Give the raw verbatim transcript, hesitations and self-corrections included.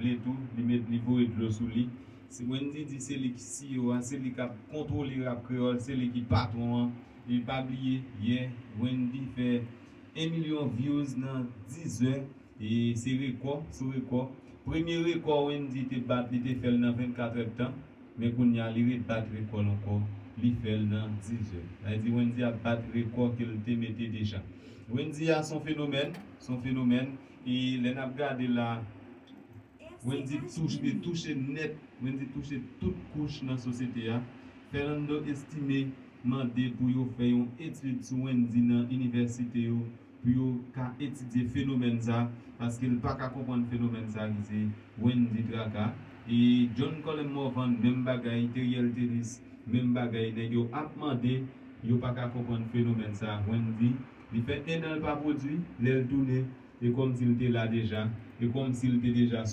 Li tou, li met li voye dlo sou li. Se Wendy di se li ki C E O a, se li k ap kontwole rap kreyòl, se li ki patwon an. E pa bliye, yè, Wendy fè en milyon views nan diz è. E se rekò sou rekò. Premye rekò Wendy te bat, li te fè l nan vennkat èdtan. Men kounye a, li rebat rekò l ankò. Li fè l nan diz è. Sa vle di Wendy ap bat rekò ke l te mete deja. Wendy a se yon fenomèn, se yon fenomèn. E lè n ap gade la, Wendy touche, touche nèt, Wendy touche tout kouch nan sosyete a. Fernando Estime mande pou yo fè yon etid sou Wendy nan inivèsite yo, pou yo ka etidye fenomèn sa, paske l pa ka konprann fenomèn sa ki se Wendy Traka. E John Colem Morvan, menm bagay, Teriel Tenis, menm bagay, nèg yo ap mande, yo pa ka konprann fenomèn sa, Wendy. Li fè en an l pa pwodui, lè l tounen, e kòmsi l te la deja, e kòmsi l te deja